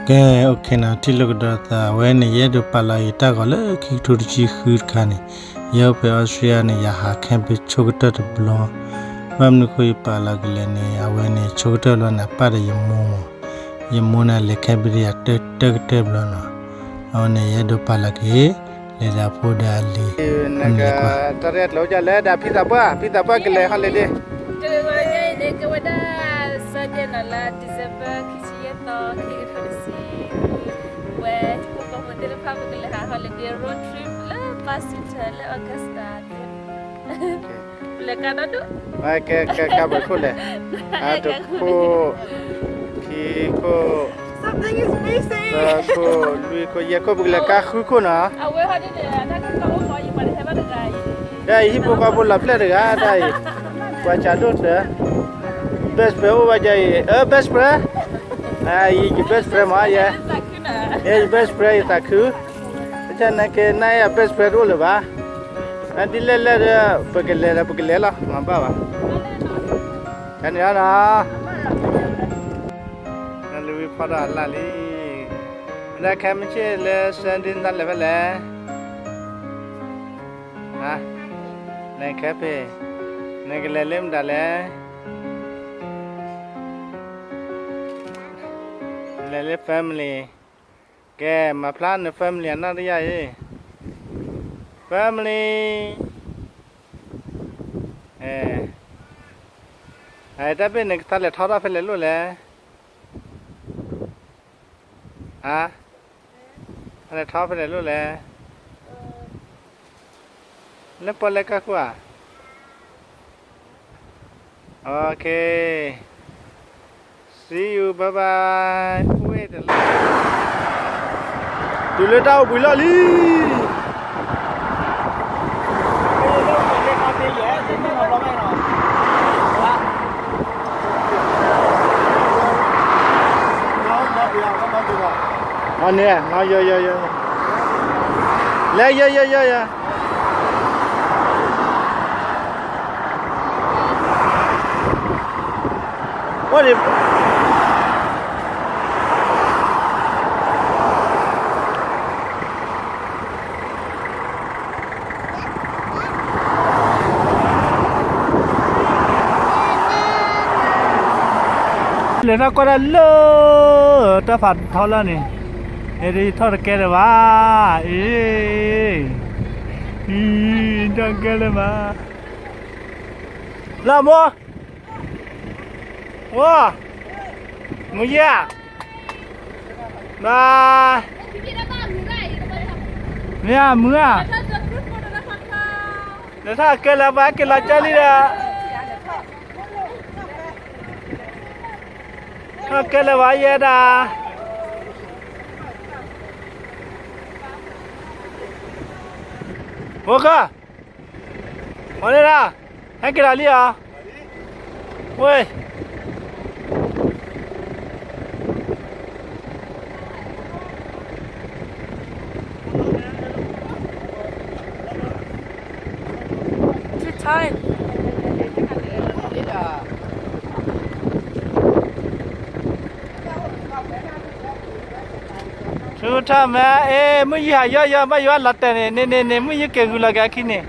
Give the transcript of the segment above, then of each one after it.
ကဲ OK နီၤ ထံၣ်လိာ်ကဒီးသး အဝဲန့ၣ် ယအဲၣ်ဒိးပာ်လီၤယတၢ်ဂီၤလၢခံကထိတဆံဃုတခါန့ၣ်, ယအိၣ်ဖဲအီစထြ့လယါန့ၣ် ယဟး camping ဆိကတၢၢ်တဘျီ, ဘၣ်မနုၤဃိယပာ်လီၤကလဲာ်န့ၣ် အဝဲန့ၣ် ဆိကတၢၢ်တဘျီန့ၣ် အပၢ်ဒီးယမိၢ်မး, ယမိၢ်န့ၣ် လဲၤ camping ဒီးယၤတၢ်ကတၢၢ်တဘျီနီၤ, အဝဲန့ၣ် ယအဲၣ်ဒိးပာ်လီၤက့ၤ လဲၤဒီးအဖိဒီးအလံၤ, နက တၢ်ရဲၣ်ကျိၤကလဲၤဒီးဖံသးပှၢ်, ဖံသးပှၢ်ကလဲၤ holiday တဂီၤညါအံၤန့ၣ် ကဝဲဒၣ် Sunday နီၤ လါ December ခံဆံယဲၢ်သီ ခံကထိတဆံ, ဝဲဟံၣ်ဖိဃီဖိသ့ၣ်တဖၣ် ပကလဲၤဟး holiday road trip လၢ Washington လၢ Augusta သ့ၣ်, ပလဲၤကါဒီဒူၣ်, ကဲ ကဲ ကါပှဲၤခိၣ်လဲၣ်, အါ တခိၣ်, ခံခိၣ်, သၢခိၣ်, လွံၢ်ခိၣ်, ယဲၢ်ခိၣ်, ပကလဲၤကါဃုခိၣ်နီၤ. တၢ်အံၤဟံၣ်ဖိဃီဖိလီၤဖျဲၣ်တဂၤတၢ်အံၤ, ပှၤစးဒိၣ်တၢ်, best friend အိၣ်ဘၣ်ယၤအံၤ, အၢ best friend, အံၤ ယ best friend မးယဲ, ယ best friend ယသးခု, တၢ်ဆၢန့ၣ်က့ န best friend တအိၣ်လၢၤဘၣ်, ဒ်လဲၣ်လဲၣ်ဒီး ပကလဲၤဒီးပကလဲၤလီၤ မၤဘၣ်ဘၣ်, တၢ်န့ၣ်နီၤ နလူၤဝံဖီဒီးအလၢ်လံ, မ့ၢ်ဒၣ်ခဲမုၢ်ဆ့ၣ်လၢ Sunday နလဲၤဖဲလဲၣ်, လဲၤခဲဖဲ, နကလဲၤလၢမတၤလဲၣ်, လဲၤလၢ family, ကဲ မၤဖျါန family အနၢ်တယၢ်အံၤ, family, တၢ်ဘ့ၣ်န့ၣ် ကသးလဲၤထီထီၣ်ဖဲလဲၣ်လိၣ်လဲၣ်, ဟါ, လဲၤထီၣ်ဖဲလဲၣ်လိၣ်လဲၣ်, လၢပီၣ်လဲၣ်ကၢ်ခိၣ်ဧါ, OK, see you, bye bye, တုၤလၢတၢ်အိၣ်ဘှံးလီၢ်လံ. န့ၣ်, လဲၤယၤယၤယၤယၤ, အိၣ်ဒံး လဲၤထီၣ်ကွၢ်တၢ်လၢ တၢ်ဖးထီလၢန့ၣ်, အဲဒထီၣ်တကဲလၢၤဘၣ်, အ့, အံ, တၢ်ကဲလၢၤဘၣ်, လၢမိၢ်, ဝါ, မုၢ်ယါ, ဘၣ်, မ့ၢ်မုၢ်ဧါ, လဲၤထီၣ်ကဲလၢၤဘၣ် က့ၤလီၤကၢလံဒီး ထီၣ်ကဲလၢၤဘၣ်ယဲဒၣ်, ဝဲက, ဝဲန့ၣ်ဒၣ်, ဟဲက့ၤလီၤလံဧါ, ဝဲ Too tight. ထူထီၣ်မ့ၢ် အ့ မုၢ်ယုၤဟးယီယီ ဘၣ်ယိၣ်အလီၤတဲာ်န့ၣ် န့ၣ်န့ၣ်န့ၣ် မုၢ်ယုၤက့ၤဂုာ်လီၤက့ၤအခံန့ၣ်,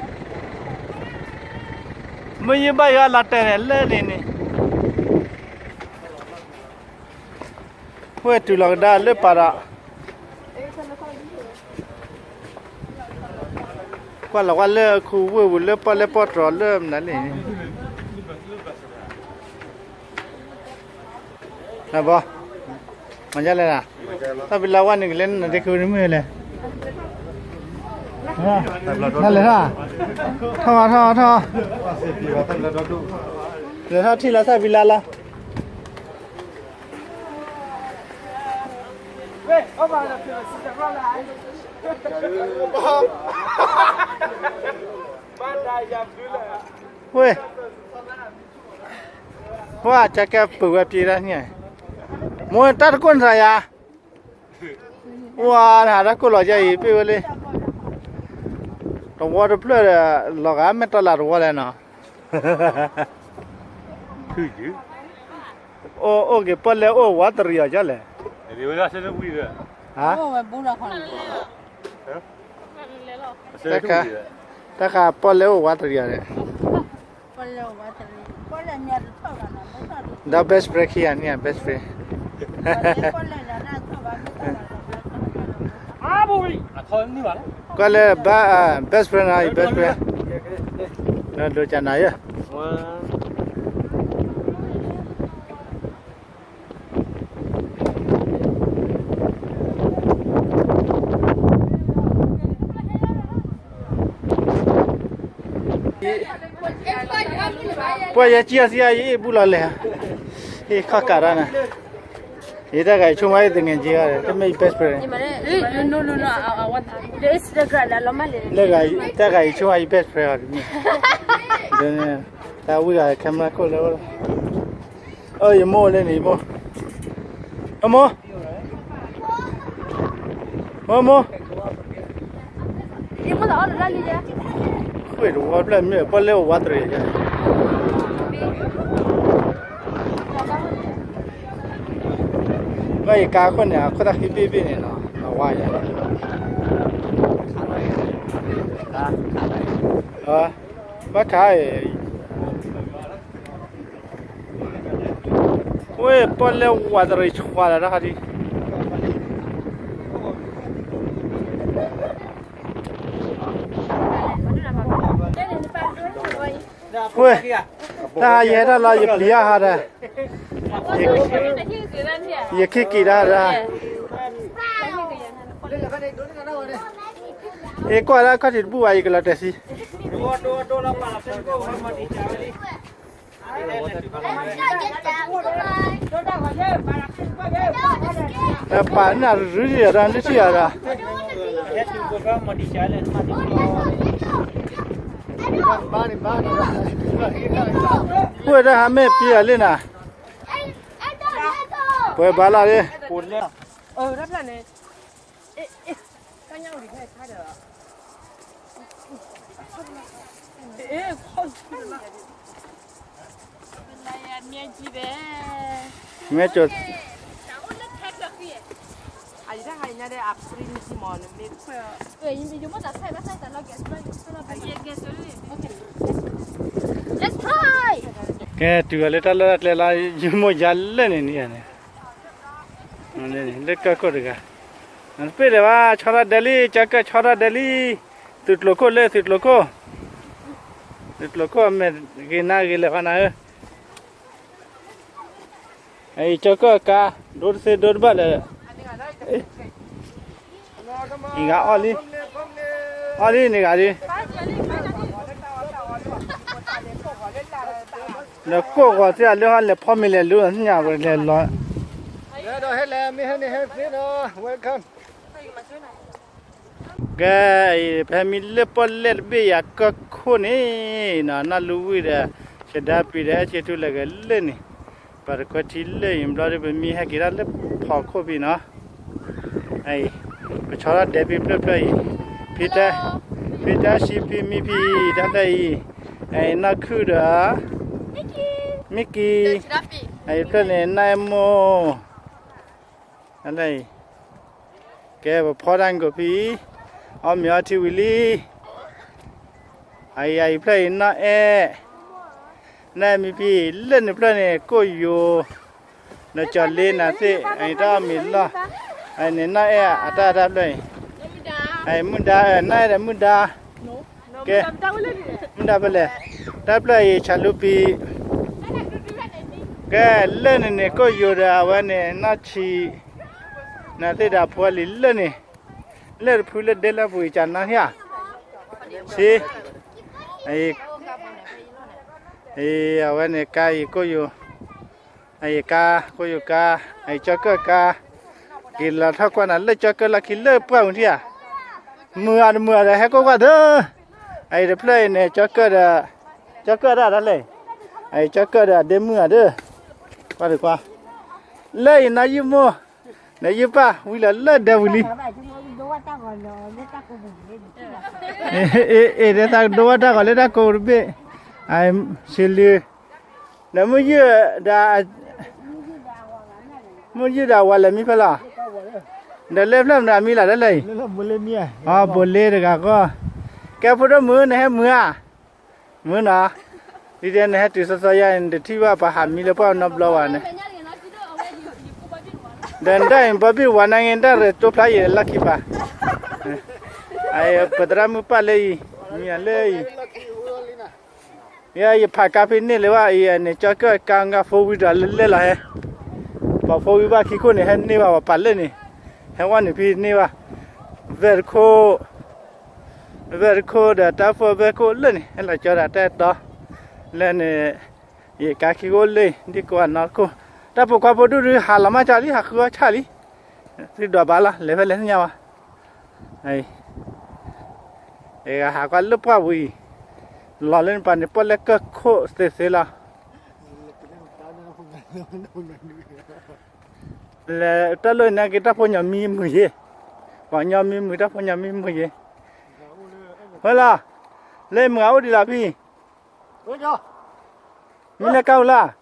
မုၢ်ယုၤဘၣ်ယိၣ်အလီၤတဲာ်န့ၣ် လၢန့ၣ်န့ၣ်, ဝဲတုၤလီၤကဒါလၢပၤဒီး ကွၢ်လီၤကွၢ်လၢခူဝ့ၢ်ပူၤလၢပီၣ်လဲၣ်ပီၣ်တြီၤလၢမနုၤလဲၣ်န့ၣ်, ဘီ, မၤဒ်လဲၣ်, တၢ်ဖံလါဝါန့ၣ်ကလဲၤနၤဒ့ခုန့ၣ်မုၢ်လဲၣ်, နလဲၤထီၣ်, ထီၣ်ထီၣ်ထီၣ်, လဲၤထီၣ်ထံၣ်လီၤတၢ်ဖံလါလီၤ. ဝဲၢ်, ပှၤကကဲပုၢ်ဝဲၢ်ပျံၤတၢ်န့ၣ်, မိၢ်တၢ်တကိၢ်နသးယၤ, ဝါ နဟးတၢ်ကိၢ်လီၤယဲအံၤ ပ့ၢ်ဝဲလံ, တဝီတဖျၢၣ်ဒီး လီၤဂာ်မဲာ်တီၢ်လၢတဝီလဲၣ်နီၤ, အိၣ်က့ၤပီၣ်လဲၣ်အိၣ်ဝးတရံးအီၤယလဲၣ်, ဝဲဒၣ်စဲဝံၤဒီး ဟါ တၢ်ခါ တၢ်ခါပီၣ်လဲၣ်အိၣ်ဝါတရံးဒီး ဒီး best friend ခံဂၤန့ၣ် best friend ကွၢ်လၢဘၣ် best friend နီၤ best friend ဒီးဒိကနၤယဲ ပှၤယဲကံအီၤသံအီၤ ယအ့ၣ်ဘူၣ်လီၤလဲၣ်, အ့ၣ်ခီၣ်ကးတၢ်န့ၣ်, ယတၢ်ဂၤယဆိကမိၣ်အံၤ သူငယ်ချင်း တမ့ၢ်ယ best friend, လၢဂၤတၢ်ဂၤယဆိကမိၣ်အံၤ ယ best friend အီၤတမ့ၢ်, တၢ်ဝံၣ်ဂၤ camera ခိၣ်လၢအိၣ်လီၤ, အိ ယမိၢ်အိၣ်လၢန့ၣ် ယမိၢ်, အမိၢ် မိၢ်မိၢ်, ဃ့ၢ်တဝီဖျၢၣ်မ့ၢ်ပီၣ်လဲၣ်အိၣ်ဝါတရံးယါ, ဘၣ်ယကါခိၣ်န့ၣ် အခိၣ်သၣ်ဃံဘ့ၣ်ဘ့ၣ်န့ၣ်နီၤ အဝါယါ, ဘၣ်ခါအံၤ ဝဲပီၣ်လဲၣ်ဝါတရံး ဆှါလီၤတၢ်ခါဒံး, ဝဲ တၢ်ယဟဲတၢ်လီၤ ယပျံၤအါဟါဒီး, ယခ့က့ၤတၢ်ဒီး, အ့ၣ်ကွၢ်ဒၣ်ခီၣ်ထံးတဘူၣ်ဘၣ် ယကလီၤတဲာ်ဆံ ပာ်နၢ်ရူဒံးဒီး နထံၣ်အီၤဒီး, ဝဲဒၣ်ဟးမ့ၢ်ပျံၤအီၤလံနၤ, ပှဲၤဘၣ်လၢ်လံ မ့ၢ်ကၠိ, ကဲ တုၤအီၤလၢတၢ်လီၢ်တၢ်ကျဲလီၤ ယမိၢ်ယါလၢာ်န့ၣ်န့ၣ်, လၢကၢၢ်ခိၣ်တဂၤ, တပ့ၢ်ဒီးဘၣ် ဆီထီၣ်ဒဲးလံ ကၠီကၢၢ်ဆီထီၣ်ဒဲးလံ, သုးကျိၤခိၣ်လၢသုးကျိၤခိၣ်, သုးကျိၤခိၣ်အမဲာ်ဂ့ၤနါဂ့ၤလၢာ်ဖးနၤဧၢ, အံၤကၠီကၢၢ်ကါ, ဒိတသ့ဒိတဘၣ်လၢ အံၤဂၤအီၣ်လံ, အီၣ်လံန့ၣ်ဂၤဒ်, ဒီးကိၢ်ဂီၤသ့ၣ်အလၢဟီလဲၤဖီမ့ၤလဲၤလူၤသ့ၣ်ညါဝဲလဲၤလီၤ, ကဲ, ပဟဲမံလၢပီၣ်လဲၣ်တဘ့ၣ်ယၤကၢၢ်ခိၣ်န့ၣ်နီၤ, နီၢ်လူဝံၣ်ဒီး သဒါပံၤဒီး ဟဲက့ၤထူလၢာ်က့ၤလၢန့ၣ်, ပှၤတကွဲထံလၢအံၤဘျီဒီး ပမံဟဲက့ၤဒၣ်လၢဖီခိၣ်ဖံနီၤ, အံၤ, ပဆီထီၣ်ဒဲးဖံဖျၢၣ်ဖျၢၣ်အံၤ, ဖံတၢ်, ဖံတၢ်ဆံဖံမံဖံတၢ်ဖျၢၣ်အံၤ, အံၤနီၢ်ခုၣ်ဒီး, မံကံ, အံၤဖျၢၣ်န့ၣ် နီၢ်အဲၣ်မိၢ် အံၤ, ကဲ ပဖီတၢ်ကိးဖံ, အီၣ်မ့ၤအီထံဝံၤလံ, အံၤ အံၤဖျၢၣ်အံၤနီၢ်အဲၣ်, နီၢ်အဲၣ်မံဖံ, လၢန့ၣ်ဖျၢၣ်န့ၣ် ကိၣ်ယိၤ, နကၠီၤလ့နၤသ့ၣ် အံၤတၢ်အီၣ်မ့ၤလီၢ်, အံၤန့ၣ်နီၢ်အဲၣ်အတၢ်တၢ်ဖျၢၣ်အံၤ, အံၤမုၢ်ဒါ, နီၢ်အဲၣ်ဒီးမုၢ်ဒါ ကဲ, မုၢ်ဒါဖဲလဲၣ်, တၢ်ဖျၢၣ်အံၤ ဆၣ်လူပံၤ, ကဲ, လၢန့ၣ်န့ၣ် ကိၣ်ယိၤဒီးအဝဲန့ၣ် နီၢ်ဆံး, နသ့ၣ်ဒီးဖိလံၤလၢန့ၣ်, လၢတဖုလၢဒဲလၢပူၤအံၤ ကနါဧါ, ဆံ, အံၤ, အံၤ အဝဲန့ၣ်ကါအံၤ ကိၣ်ယိၤ အံၤကါ, ကိၣ်ယိၤကါ, အံၤကၠီကၢၢ်ကါ, က့ၤလီၤထီၣ်ကွၢ်နၤလၢကၠီကၢၢ်လီၢ်ခံလၢပှၢ်ဝံၤထံၣ်ဧါ, မုာ်ဧါတမုာ်ဧါဒီး ဟဲကွၢ်ကွၢ်သၢ, အံၤတဖျၢၣ်အံၤန့ၣ် ကၠီကၢၢ်ဒီး, ကၠီကၢၢ်တၢ်တၢ်လဲၣ်, အံၤကၠီကၢၢ်ဒီးအဒဲမုၢ်ဧါဒီး, ကွၢ်တကွၢ်, လၢအံၤနယုၢ်မိၢ်, နယုၢ်ပၢ် ဝံၤလီၤလၢဒဲဝံၤလံ အ့ၣ် ဒ်သးကဒိဝဲတၢ်ဂီၤလၢတၢ်ကိးတဘ့ၣ်, ဆံးလံ, နမုၢ်ယုၢ်ဒီး, မုၢ်ယုၢ်ဒီးဝၤလဲၤမံဖဲလဲၣ်, ဒီးလၢဖျၢၣ်မနုၤအမံလီၤတလဲၣ်အံၤ, အဘိးလ့တဂၤဃီ, ကဲဖိဒိၣ်မုၢ်နဟဲမုၢ်ဧါ, မုၢ်နီၤ, ဒ်တဲနဟဲတုၤစီစီယါအံၤ နတထံၣ်ဘၣ်ပှၤဟးမံလၢပှၢ်နီတဘျီဘၣ်န့ၣ်, ဒီးနဒၣ်အံၤ ဘီဘံၣ်ဝၤနါင့ နတၢ်ရဲၣ်တိဖျါယံာ်လီၢ်ခံပၤ, ပသရၣ်မုၣ်ပာ်လၢအံၤ, မံလၢအံၤ ယဲယဖးကါဖဲန့ၣ်လၢၤဘၣ်အံၤန့ၣ် ကၠီကၢၣ်ကါ four wheel ဒီးလဲၤလီၤဟဲ, ပှၤ four wheel ဘၣ်ခံခိၣ်န့ၣ် ဟဲန့ၢ်ဘၣ် ပှၤပာ်လၢန့ၣ်, ဟဲဝဲန့ၣ်ဖဲန့ၢ်ဘၣ်, ဝဲၢ်တခိၣ်, ဝဲၢ်တခိၣ်ဒီးတၢ်ဖိဝဲၢ်ခိၣ်လၢန့ၣ် ဟဲလီၤကၠီဒီးတၢ်အဲၣ်တီ, လၢန့ၣ်, ယကါခံခိၣ်လၢ ဒ်ကိးဂၤနီတခိၣ်, တၢ်ဖိခွါဖိဒူၣ်ဒုး ဟးလီၤမးကၢ်လံ ဟးဃုအီၣ်ဆၣ်လံ, သုဒွးဘၣ်လီၤ လဲၤဖဲလဲၣ်သ့ၣ်ညါဝဲ ယကဟးကွၢ်လၢပှၢ်ပူၤအံၤ, လီၤလၢနပၤန့ၣ် ပီၣ်လဲၣ်ကၢၢ်ခိၣ်သ့သ့လီၤ, လဲၤတၢ်လၢန့ၣ်က့ၤ တၢ်ဖိညီမံမုာ်ယ့ၤ, ပှၤညီမံမုာ် တၢ်ဖိညီမံမုာ်ယ့ၤ, ဝဲလီၤ, လၢမုာ်အအိၣ်ဒံးလီၤဖံ, မ့ၢ်လၢကါအိၣ်လၢ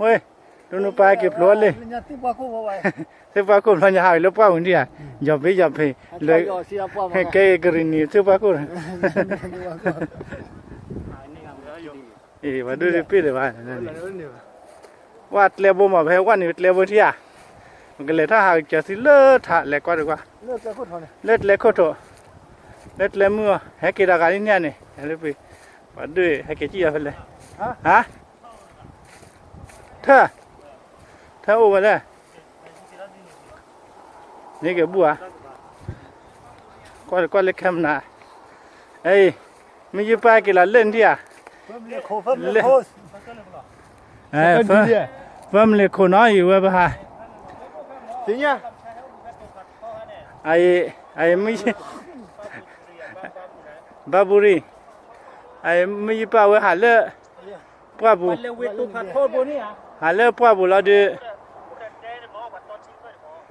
ဝဲ, ဒိနုပၢ်က့ၤဖျိလံ, သ့ၣ်ပှၢ်ခိၣ်ဖျိညါဟးလၢပှၢ်ပူၤဒံးဧါ, ယီၤဖ့ယီၤဖ့, လၢ, ကဲကရံၣ်နံၤသ့ၣ်ပှၢ်ခိၣ်, ပှၤဒိၣ်ပ့ၢ်လၢၤဘၣ်, ဝဲကျဲဘိမး ဖဲဝဲန့ၣ်ကျဲဘိထံဧါ, ပကလဲၤထီၣ်ဟးကစၢၤသံလၢထး လဲၤကွၢ်တကွၢ်, လၢကျဲခိၣ်ထိး, လၢကျဲမုၢ်အီၤ ဟဲက့ၤဒီးဂၤလံန့ၣ်န့ၣ်, ပှၤဒိၣ်ဟဲက့ၤစံၣ်အီၤဖဲလဲၣ်, ဟါ ထၢၣ်, ထၢၣ်အိၣ်ဝဲလဲၣ်, မ့ၢ်က့ၤဘူၣ်ဧါ, ကွၢ်ကွၢ်လၢ camera, အံၤ, မ့ၢ်ယုၢ်ပၢ်က့ၤလီၤလၢနထံၣ်ဧါ, လၢ, family ခိၣ်နီၤ အံၤဝဲပဟး, အံၤ, ဘၣ်ဘူရံၤ, အံၤမ့ၢ်ယုၢ်ပၢ်ဝဲဟးလၢ, ပှၢ်ပူၤ, ဟးလၢပှၢ်ပူၤလီၤဒုး,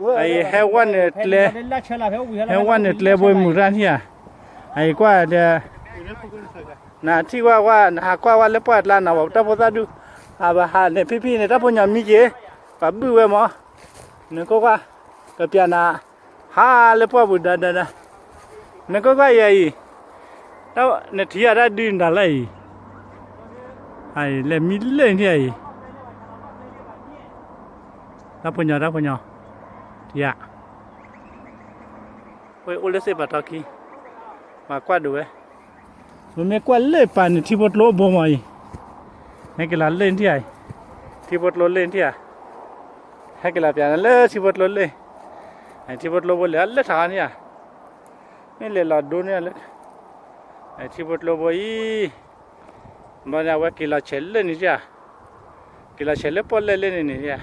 အံၤဟဲဝဲနုာ်ကျဲ, ဟဲဝဲနုာ်ကျဲဘိမုၢ်တၢ်ထံၣ်ဧါ, အံၤကွၢ်ဒီး, နထံၣ်ကွၢ်ကွၢ် နဟးကွၢ်ဝဲလၢပှၢ်ကျါနၤ ပှၤတၢ်ဖိသၣ်ဒူၣ်, အဘၣ်ဟးန့ၣ်ဖံဖံန့ၣ် တၢ်ဖိညီမံက့ၤ, ပှၤဘုၣ်ဝဲမး, နကွၢ်ကွၢ်, ကပျးနၤ, ဟးလၢပှၢ်ပူၤဒီးဒီးဒီး, နကွၢ်ကွၢ်ယၤအံၤ, နထံၣ်ယၤတၢ်ဒုးနၤလၢအံၤ, အံၤလဲၤမံလၢနထံၣ်အံၤ, တၢ်ဖိညီတၢ်ဖိညီ, ယၤ ဝဲအိၣ်လၢသ့ၣ်ပာ်ထီခံ, ပှၤကွၢ်ဒိးဝဲ, မ့မ့ၢ်ကွၢ်လၢပာ်န့ၣ်ထံဖိကျိဘိမးအံၤ, ဟဲက့ၤလီၤလၢနထံၣ်အံၤ, ထံဖိကျိလၢနထံၣ်ဧါ, ဟဲက့ၤလီၤပျးနၤလၢထံဖိကျိလၢ, ထံဖိကျိဘိလဲၤလၢထးအီန့ၣ်ဧါ, မ့ၢ်လဲၤလီၤဒိန့ၢ်လၢ, ထံဖိကျိဘိအံၤ, ဘၣ်န့ၣ်အဝဲက့ၤလီၤဆဲးလၢန့ၣ်ဧါ, က့ၤလီၤဆဲးလၢပီၣ်လဲၣ်လၢန့ၣ်န့ၣ်ဧါ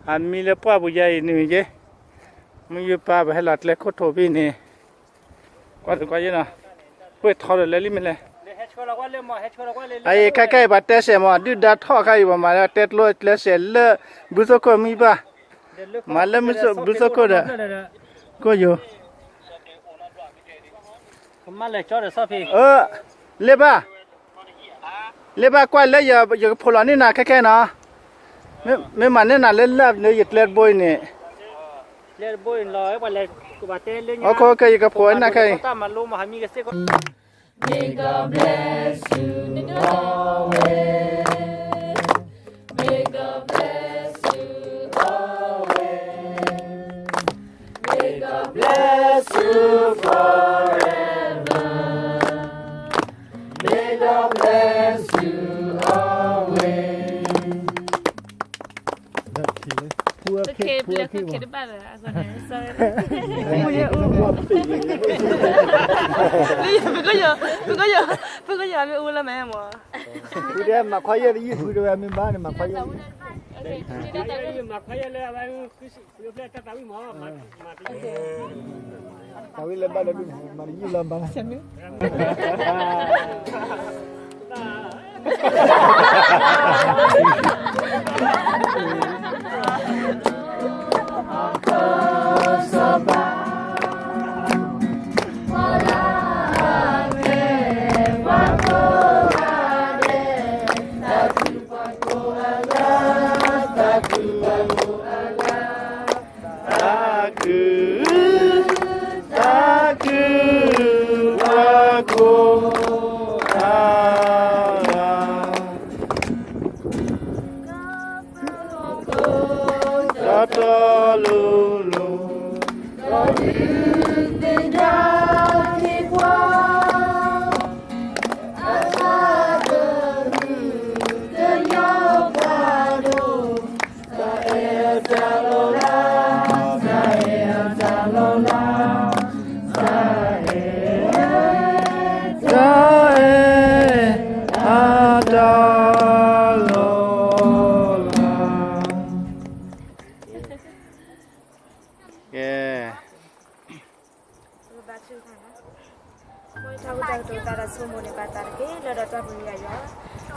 အမံလၢပှၢ်ပူၤယါအံၤန့ၣ်က့, မုၢ်ယုၢ်ပၢ်ပဟဲလီၤကျဲခိၣ်ထိးဖဲန့ၣ်, ကွၢ်တကွၢ်ယဲနီၤ, ပှ့ၤထီဒီးလဲၤလံမ့ၢ်လဲၣ်, အအံၤခဲခဲအံၤပှၤတဲစဲးမး ဒုၣ်ဒါထီၣ်ခါအံၤ ပှၤမၤလၢတဲကျိကျဲစဲးလၢ, ဘုသိခိၣ်မံဘၣ်, မၤလၢဘုသိခိၣ်ဒီး, ကိၣ်ယိၤ လ့ဘၣ်, လ့ဘၣ်ကွၢ်လၢယကဖိးလီၤန့ၢ်နၤခဲခဲနီၤ, မ့ၢ်မၤန့ၢ်နၤလၢလၢၢ်လၢယကျဲတဘိအံၤန့ၣ်, ယကဖိးနၤခဲအံၤ, May God bless you always. May God bless you always. May God bless you forever. May God bless you always. ဖိကယီၤမ့ၢ်အူလၢမဲမ့ၢ်, ဖုတဲမၤခွါယဲၢ်တယုၢ်ဖုတဲဝဲမ့ၢ်ဘၣ်န့ၣ် မၤခွါယဲၢ်တယုၢ်, တၢ်ဝဲလၢဘၣ်လၢဒုးန့ၣ် မၤတယုၢ်လၢဘၣ်လၢ Sabah, Malay, တၢ်တီလိၤလိၤ, ဒီးဒုးသ့ၣ်ဒါသ့ၣ်ပှၢ်, အသးကဟုကညီၢ်ပှၤဒိၣ်, တၢ်အဲၣ်တၢ်လီၤလး, တၢ်အဲၣ်တၢ်လီၤလး, တၢ်အဲၣ် တၢ်အဲၣ်အတၢ်လီၤလး. ကဲ, ပကဘါထုကဖၣ်, မ်တၢ်အိၣ်တၢ်ကတိၤသးဒီးဆိကမိၣ်န့ၢ်ဘၣ်သးတက့ၢ်. လၢဒီးတၢ်ပူၤယၤယွၤ,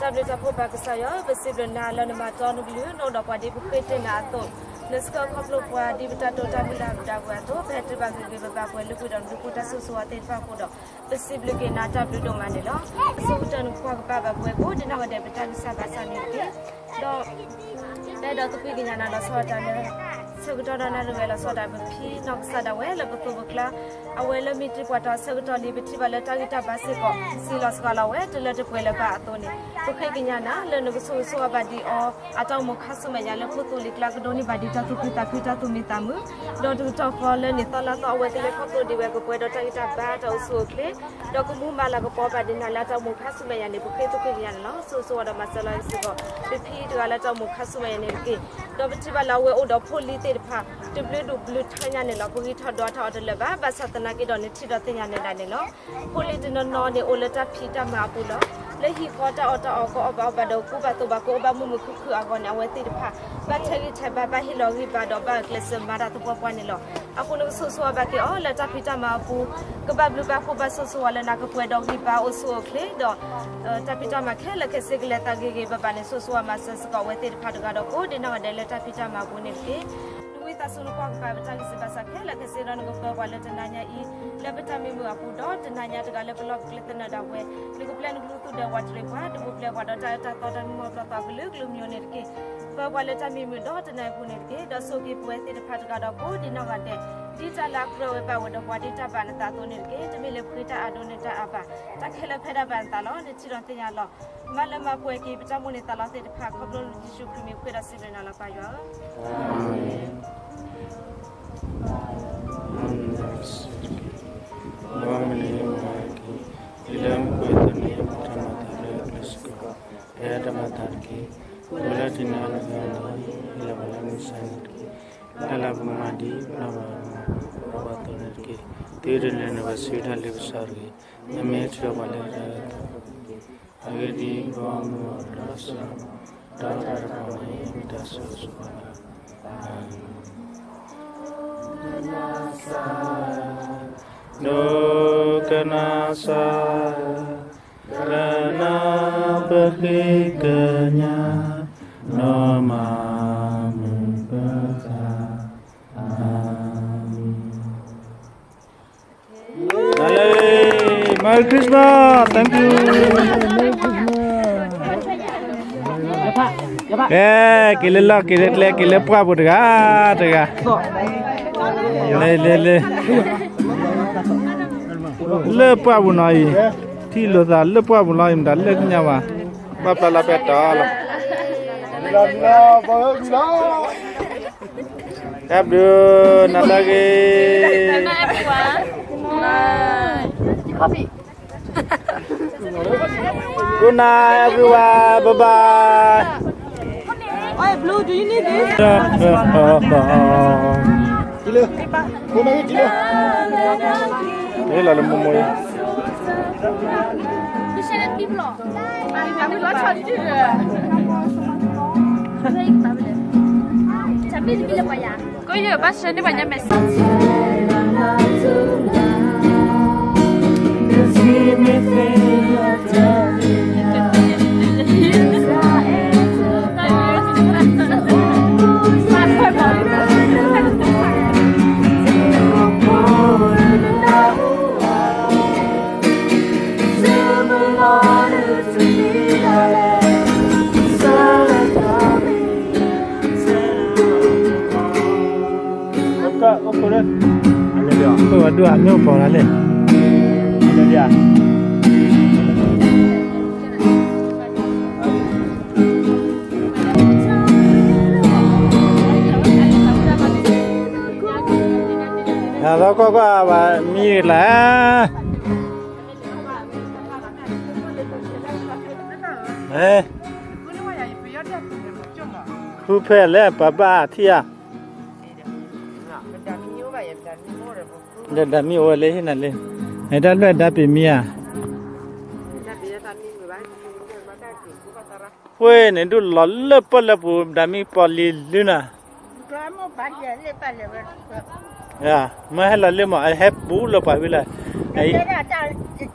တၢ်ဘျုးတၢ်ဖှိၣ်ဘၣ်ကစၢ်ယွၤ, ပစံးဘျုးနၤလၢနမၤတီနကလုၢ် နအိၣ်ဒီးပှၤဒ်ပဃ့တ့ၢ်နၤအသိး, နဆှၢခီဖျိပှၤဒ်ပတၢ်တိာ်တၢ်မုၢ်လၢ်အပူၤဒၣ်ဝဲအသိး, ပဟဲတုၤဘၣ်ဂ့ၤဂ့ၤဘၣ်ဘၣ်ပှဲၤလၢပှဲၤဒီးနဘျုးဖှိၣ်တၢ်ဆိၣ်ဂ့ၤဆိၣ်ဝါသ့ၣ်တဖၣ်အဃိဒီး, ပစံးဘျုးက့ၤနၤတၢ်ဘျုးဒိၣ်မးန့ၣ်လီၤ. ပဆိကတၢၢ်နဖိခွါကဘၣ်ဘၣ်ပှဲၤကိးဒ်နီၢ်ဂၤဒဲး ပတၢ်ဂံၢ်စၢ်ဘါစၢ်န့ၣ်တက့ၢ်. ဒီး ပအဲၣ်ဒိးသကွံာ်ကညးနၤလီၤဆီဒၣ်တၢ်လၢ ဆၢကတီၢ်ဒီးနၣ်ရံၣ်ဝဲလီၤဆီဒၣ်တၢ် ပဖံနီၢ်ကစၢ်ဒၣ်ဝဲလၢပသိးပကျါ, အဝဲလၢမ့ၢ်တ့ၢ်ပှၤတီဆၢကတီၢ်လံ ပထံၣ်ဘၣ်လၢတၢ်ဂံၢ်တၢ်ဘါစ့ၢ်ကီး စံးလီၤစှၤလီၤဝဲ တလၢတပှဲၤလၢၤဘၣ်အသိးန့ၣ်, ပဃ့ကညးနၤလၢနကဆိၣ်ဂ့ၤဆိၣ်ဝါဘၣ်ဒံးအီၤ အတၢ်အိၣ်မူခါဆူမဲာ်ညါလၢခိၣ်သိလံၤကျါ ကဒိးန့ၢ်ဘၣ်ဒံးတၢ်သူၣ်ခုသးခုတၢ်သူၣ်မံသးမုာ်, ဒီးတကတီၢ်ဃီလၢန့ၣ် သီလါသီအဝဲကလဲၤခီဖျိဒံးဝဲ ကပှဲၤဒီးတၢ်ဂံၢ်တၢ်ဘါတၢ်အိၣ်ဆူၣ်အိၣ်ချ့ ဒီးကမူမၤလၤကပီၤဘၣ်ဒံးနၤလၢအတၢ်အိၣ်မူခါဆူမဲာ်ညါန့ၣ် ပဃ့သကွံာ်ကညးနၤလီၤ. ဆိၣ်ဂ့ၤဆိၣ်ဝါဒီးမၤစၢၤလီၤစ့ၢ်ကီး ပဖံတဂၤလၢတၢ်အိၣ်မူခါဆူမဲာ်ညါန့ၣ်တက့ၢ်. ဒီးပထံၣ်ဘၣ်လၢအဝဲအိၣ်ဒီးဖိလံၤသ့ၣ်တဖၣ် တဘျုးဒူၣ်ဘျုးထၢညါန့ၣ်လီၤ. ပဂံၢ်ထီၣ်ဒွးထီၣ်အီၤတလၢာ်ဘၣ်, ဘၣ်ဆၣ်သနာ်က့ဒီးန့ၣ် ထံၣ်ဒီးသ့ၣ်ညါနၤဒၣ်န့ၣ်လီၤ. ဖိလံၤတနီၤနီၤန့ၣ် အိၣ်လၢတၢ်ဖံးတၢ်မၤအပူၤလီၤ. လၢဟံၣ်ဃီတၢ်အီၣ်တၢ်အီ ကအီၣ်ဘၣ်အီဘၣ်ဒီး ကူဘၣ်သိးဘၣ် ကအိၣ်ဘၣ်မုာ်မုာ်ခုၣ်ခုၣ်အဂီၢ်န့ၣ် အဝဲသ့ၣ်တဖၣ် ဘၣ်ထဲးဂံၢ်ထဲးဘါ ဘၣ်ဟ့ၣ်လီၤဂံၢ်ဘါဒီး ဘၣ်ကျဲးစၢးမၤတၢ်သပှၢ်ပှၢ်န့ၣ်လီၤ. အဃိန့ၣ် ကဆိၣ်ဂ့ၤဆိၣ်ဝါဘၣ်က့ၤအီၤလၢတၢ်ဖံးတၢ်မၤအပူၤ, ကဘၣ်ဘျုးဘၣ်ဖှိၣ်ဘၣ်ဆိၣ်ဂ့ၤဆိၣ်ဝါလၢနၤ ကပှဲၤဒီးဂံၢ်ဘါအိၣ်ဆူၣ်အိၣ်ချ့ဒီး တၢ်ဖံးတၢ်မၤခဲလၢာ်ခဲဆ့ကလဲၤသးဂ့ၤဂ့ၤဘၣ်ဘၣ်န့ၣ် ဆိၣ်ဂ့ၤဆိၣ်ဝါမၤစၢၤစ့ၢ်ကီးအဝဲသ့ၣ်တဖၣ်တဂၤဒီး ကိးဒံးနီၢ်ဂၤဒဲးလၢတၢ်ဖံးတၢ်မၤအပူၤန့ၣ်တက့ၢ်. နဝံသးစူၤနကွၢ်ကပၤပတၢ်ဂံၢ်စၢ်ဘါစၢ်ခဲလၢာ်ခဲဆ့ဒီး နကပၢၤပှၤလၢတနၤညါအံၤ လၢပတၢ်မံမုာ်အပူၤဒီး တနၤညါတဂၤလၢပလီၢ်ပကျဲသနၢၣ်ဒၣ်ဝဲ နကပျဲနကလူသူၣ်ဒဲးဝးတရံးပှၤ ဒုးပူၤဖျဲးပှၤဒီးတၢ်အၢတၢ်သီတၢ်မံမီၢ်ပျီသးကလုာ်ကလုာ်မံၤန့ၣ်တက့ၢ်. ပၢၤပှၤလၢတၢ်မံမုာ်ဒီးတနၤအံၤအပူၤန့ၣ်တက့ၢ်. ဒီးဆိၣ်ဂ့ၤပဝဲသ့ၣ်တဖၣ်တဂၤဒီး ကိးဒံးနီၢ်ဂၤဒဲး ဒ်တၢ်လၢအကြၢးဝဲဘၣ်ဝဲဒီးပှၤဒ်တၢ်ဘၣ်နသးအသိးန့ၣ်တက့ၢ်. တမ့ၢ်လၢပဃ့တၢ်အဒိန့ၢ်တၢ်အါဘၣ်, တၢ်ခဲလၢာ်ဖဲဒၣ်ဘၣ်နသးလီၤ. နထံၣ်ဒီးသ့ၣ်ညါလီၤ. မၤလၢမၤပှဲၤက့ၤ ပတၢ်မိၣ်န့ၢ်သးလီသ့ၣ်တဖၣ် ခီဖျိယ့ၣ်ၡူးခရံာ်မံၤဃ့ဒီးစံးဘျုးနၤလီၤ ပၢ်ယွၤဧၢ. အၤမ့ၣ်. ဒ်လၢမူခိၣ်အသိးန့ၣ် ပတၢ်မၤသးလၢအကျဲစ့ၢ်ကီး ပတၢ်မၤသးတက့ၢ်. ပဝဲလၢတနံၤအံၤ ပကဟ့ၣ်လီၤပှၤလၢမုၢ်ဆါန့ၣ်တက့ၢ်. တၢ်လၢပကမၤဒ်ပနီၢ်ဘၣ်မၤပှၤအသိးန့ၣ်တက့ၢ်. သုတလဲၤနုာ်ဘၣ်ဆူတၢ်လ့ပစီတဂ့ၤ. မ့မ့ၢ်ထုးပှၤလၢတၢ်အၢတၢ်သီတဂ့ၤ. အဂ့ၢ်ဒ်အံၤ, ပအီမူအီၤဒီးအဆၢ, ဒီးတၢ်တဖၣ်န့ၣ် မ့ၢ်တၢ်ဆိၣ်ဂ့ၤဆိၣ်ဝါလီၤ. အၤမ့ၣ်. ဒိကနၣ်စၢ်, ကနၣ်ပဃ့ကညး, နီၢ်မၤမုာ်ပသး, အၤမ့ၣ်. Merry Christmas, thank you. ကဲ, က့ၤလၢလီၢ် က့ၤလၢကျဲ က့ၤလၢပှၢ်ပူၤတဂၤတဂၤ, လၢ လၢ လၢ လၢပှၢ်ပူၤနီၤအံၤ, ထံၣ်လိာ်သးလၢပှၢ်ပူၤလီၤအံၤ မတၤလၢကညးဘၣ်, ဘၣ်ပျၢ်လၢပဲတၢ်လီၤ. တၢ်ဘျုးနၤလၢအဂ့ၤ. Good night, everyone. Bye. Good night, everyone. Bye bye. Oi, Blue, do you need this? လၢလၢမိၢ်မိၢ်အံၤ ကယဘၣ်ဆၢန့ၢ်ပှၤညါ message. လီၤကီၢ်ကီၢ်ဘၣ်မံလၢ်, ဃုဖဲလဲၣ်ပှၤဘၣ်ထံၣ်ဧါ, ဒီးဒၣ်မံအိၣ်ဝဲလၢဟံၣ်နၤလံ, နတၢ်လွဲၢ်ဒါပ့ၤမံဧါ, ဃိန့ၣ်ဒုးလီၤလၢပၢၢ်လၢပူၤ ဒၣ်မံပီၢ်လံၤလၢနၤ မ့ၢ်ဟဲလီၤလၢမး အဟဲဘူးလၢပှၤဝံၤလၢ်,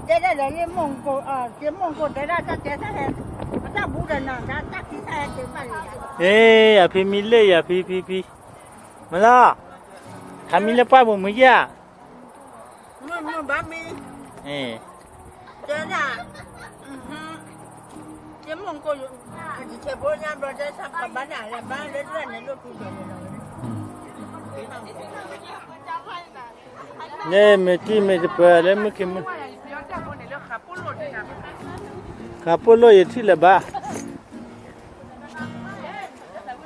တဲဒၣ်လၢမူၢ်ကိၢ်, တဲမူၢ်ကိၢ်တဲဒၣ်တၢ်တဲတၢ်ဟဲ, တၢ်ဘူးဒီးနၤ တၢ်ခံတၢ်ဟဲက့ၤဘၣ်လံ, အ့ အဖံမံလၢယၤဖံဖံဖံ, မလီၤ, ခးမံလၢပှၢ်မုၢ်မုၢ်ယဲၢ်, မုၢ်မုၢ်ဘၣ်မံ, တဲဒၣ် န့ၣ်မ့ၢ်တံၢ်မ့ၢ်တပၢၢ်လၢမုၢ်ခံမုၢ်, ဃးပိၢ်လိၣ်ယထံၣ်လၢၤဘၣ်,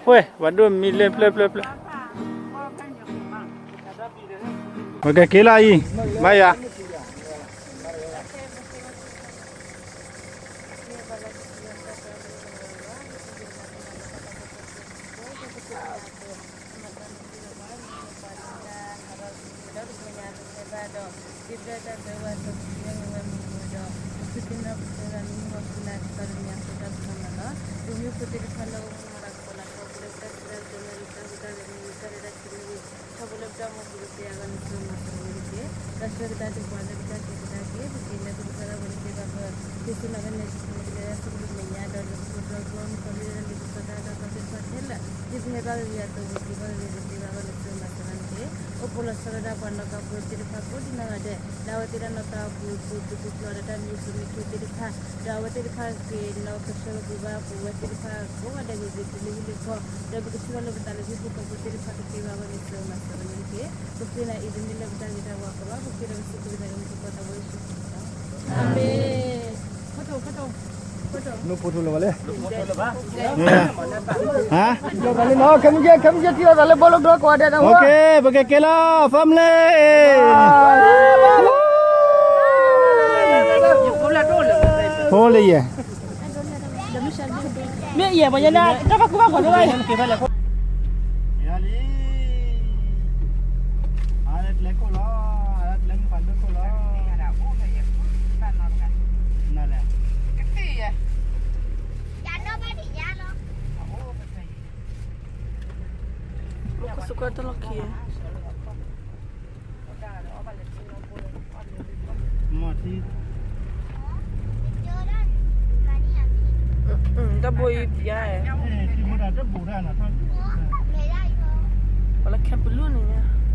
ဝဲ ပှၤဒိၣ်မံလၢဖျၢၣ်ဖျၢၣ်ဖျၢၣ်, ပကက့ၤလီၤအံၤ, ဘၣ်ယၤ ထီဘိလၢပတၢ်အိၣ်မူပူၤတက့ၢ် အဂီၢ်န့ၣ် ဆိမၤစၢၤဝဲန့ၣ်တက့ၢ်. တၢ်ဆၢကတီၢ်ဒ်ပှၤလၢပတၢ်ကဲပတၢ်ဂီၤ ပက့ၤလၢပကစၢ်ဒၣ်ပှၤလၢပတၢ်ကဲပတၢ်ဂီၤ ဒ်သိးနကနဲၣ်စံးဆၢက့ၤလၢတၢ်ဆိကမိၣ်မဲာ်ညါ ဒီးလၢပကဒိးဘျီမုၢ်ကီၢ်လၢလံာ်ပစီတၢ်တၢ်ကီသ့ၣ်တဖၣ်ခဲလၢာ် ဒ်ပဟဲဘၣ်ဂ့ၤဂ့ၤအသိး ပက့ၤဘၣ်ဂ့ၤဂ့ၤတသ့ဘၣ်အဂီၢ်န့ၣ် ဆိမၤစၢၤဝဲန့ၣ်တက့ၢ်. အိၣ်ဖှိၣ်လီၤဆီဒၣ်တၢ်ပှၤနီၢ်ကီၢ်ဖိသ့ၣ်တဖၣ်ကိးဒ်နီၢ်ဂၤဒဲး လၢအဝဲသ့ၣ်တၢ်နီၢ်ကီၢ်ပူၤ ပူၤဒုးပူၤဖျိးဒီးတၢ်မံၤစိးမံၤခံသ့ၣ်တဖၣ် ဒီးအဝဲသ့ၣ်တဖၣ်က့ၤနီၢ်ကစၢၢ်ကပူၤဘၣ်ပူၤဝဲသ့ၣ်တဖၣ် ကိးဂၤဒဲးဂ့ၤဂ့ၤတုၤလၢဟံၣ်လၢဃီ ဒီးပကထံၣ်ဘၣ်လၢပသးလၢဟံၣ်ဖိဃီဖိသ့ၣ်တဖၣ်ကသ့ဘၣ်အဂီၢ်န့ၣ် ဆိမၤစၢၤဝဲန့ၣ်တက့ၢ်. ပဃ့နၤအံၤတမ့ၢ်လၢပတၢ်ဂ့ၤတၢ်ဝါအဃိဘၣ် ပဃ့ဒီးပစံးဘျုးက့ၤနၤလၢနဖိခွါသးဘိယ့ၣ်ၡူးခရံာ်အမံၤလီၤ. အၤမ့ၣ်. နဖိထူလၢၤဘၣ်လဲၣ်. ဟါ. ခဲမုၢ်ကဲ ခဲမုၢ်ကဲထံၣ်လိာ်သးလၢဘီလၢဘျီကိးဂၤဒဲးဒီး ပကက့ၤလီၤ family. ဖိလၢယဲၢ် မ့ၢ်ယဲၢ်ပှၤညါန့ၣ် တၢ်ဘၣ်ကူဘၣ်ဂီၤဒိၣ်ဘၣ်အံၤ ယၤလံ အါလၢကျဲခိၣ်လီၤ အါလၢကျဲမုၢ်ဖးဒိၣ်ခိၣ်လီၤ နလဲၣ် ကသံၣ်ယဲၢ် မ့ၢ်ကစူးကီတၢ်လီၢ်ခံ မ့ၢ်ထံ တၢ်ဘိအံၤပျါ ပှၤလၢခဲပလူးန့ၣ်ညါ